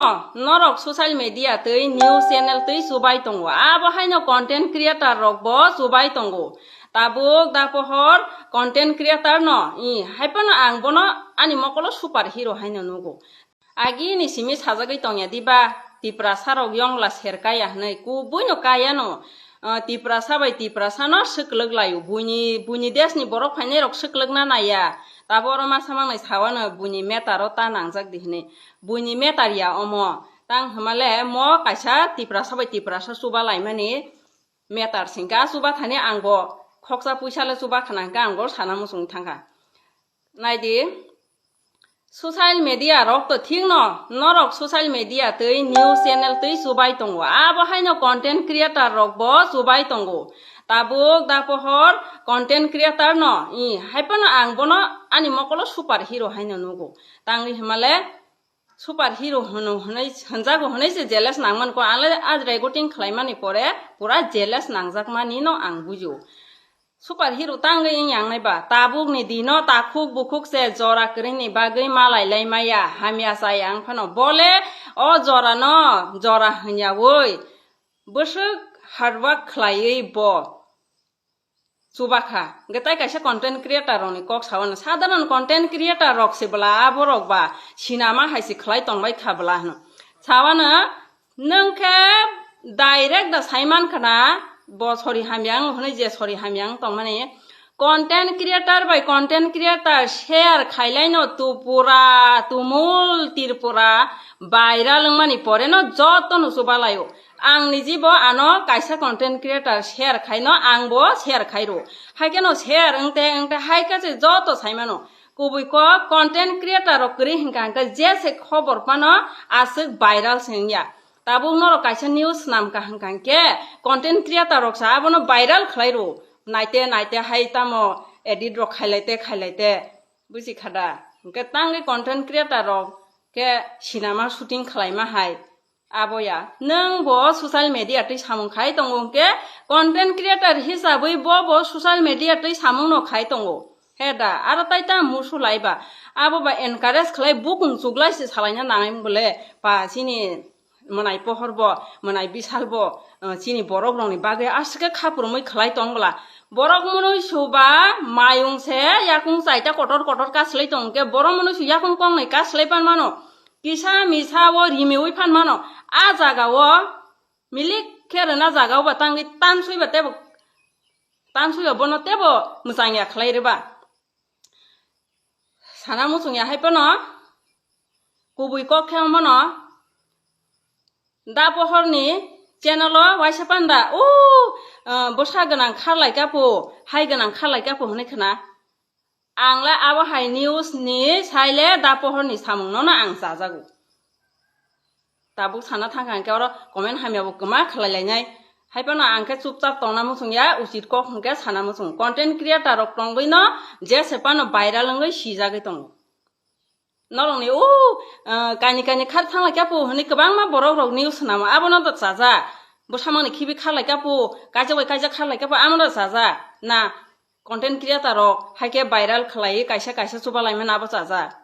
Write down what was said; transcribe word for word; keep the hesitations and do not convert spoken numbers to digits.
Norok social media tei news channel tei chubai tongo, abo haino content creator rok bo chubai tongo. Tabuk da pohor content creator no, i, hai phano ang bono ani mokolo super hero haino nugo. Agini simi sajagwi tongya diba, Tiprasa rok yongla ser kaya hwnwi, kubui no kaya no. Ah, Tiprasa bai Tiprasa no swklwk laio, buini, buini desh ni borok phainai rok swklwk na naiya. Tabo oro masa mangnai sawano buini matter o ta nangjak di hwnwi. Buini matter ya omo. Tang hwnmale mo kaisa Tiprasa bai Tiprasa chuba laimani matter singka, chuba thani ang bo khoksa puisa le chuba khana hwnkhe ang bo sana muchung thangkha. Naidi, social media rok to thik no, norok social media tei news channel tei chubai tongo, abo haino content creator rok bo chubai tongo. Tabuk da pohor content creator no, i, hai phano ang bono ani mokolo super hero haino nugo. Tangwi hwnmale super hero hwno hwnwi hwnjago hwnwi se jealous nangman ko, ale a recording khlaimani pore pura jealous nangjakmani no ang bujio. Super hero tangwi wng yang nai ba, tabuk ni dino takhuk bukhuk se jora kwrwini bagwi malai lai maya, hamya chaya wng phano bole o jora no jora hwnyawi bwswk hard work khlaiwi bo chubakha. Hwnkhe tai kaisa content creator rokni kok sao hwno, sadharon content creator rok se bwla aborok ba sinama hai se khlai tongbai kha bwla hwno. Sawano nwng khe direct da saiman khna bo sori hamya wng hwnwi, je sori hamya wng tongmani content creator bai content creator share khailaino Tripura, tumul Tripura viral wngmani pore no joto no chubalaio. Ang niji bo ano kaisa content creator share khaino, ang bo share khairo. Haikhe no share wngte wngte haikhe se joto saimano. Kubui kok content creator rok kwrwi hwnkha hwnkhe je se khobor phano aswk viral se wngya. Tabuk norok kaisa news swnamkha hwnkha hwnkhe content creator rok sa abono viral khlairo. Naite naite hai tamo edit rok khailaite khailaite. Buji kha da? Hwnkhe tangwi content creator rok khe sinama shooting khlaima hai. Abo ya, nwng bo social media twi samung khai tongo hwnkhe content creator hisabwi bo bo social media twi samung no khai tongo. He da, aro tai ta musu lai ba. Abo ba encourage khlai bukung chuglai se salaina nangai bole pa chini mwnai pohor bo, mwnai bisal bo, eh, chini borok rokni bagwi aswk khe khapurumwi khlai tong bwla. Borok mwnwi su ba mayung se yakung chaita kotor kotor kaslai tong khe borok mwnwi su yakung kongnwi kaslai pan mano. Kisa misa o rimiwi phan mano. A jaga o milik khe rwna jaga o ba tangwi tanswi ba tebo, tanswi ba bono tebo mwchang ya khlai rwba. Sana muchung ya hai phano kubui kok khe omono da pohorni channel o waisa panda o, ah, bwsa gwnang kharlai kapo, hai gwnang kharlai kapo hwnwi khna. Ang le abo hai news ni sai le da pohor ni samung no no ang chajago. Tabuk sana thangkha hwnkhe oro comment hamya bo kwma khlai lainai. Hai phano ang khe chupchap tongna muchung ya, uchit kok hwnkhe sana muchung. Content creator rok tongwi no je se phano viral wngwi sijagwi tongo. Norokni o, ah, kani kani khar thanglai khe po hwnwi kwbangma borok rok news swnamo, abono da chaja. Bwsamani khibi kharlai khe po, kaijak bai kaijak kharlai khe po, amo da chaja. Na content creator rok hai khe viral khlai kaisa kaisa chuba lai mano abo chaja.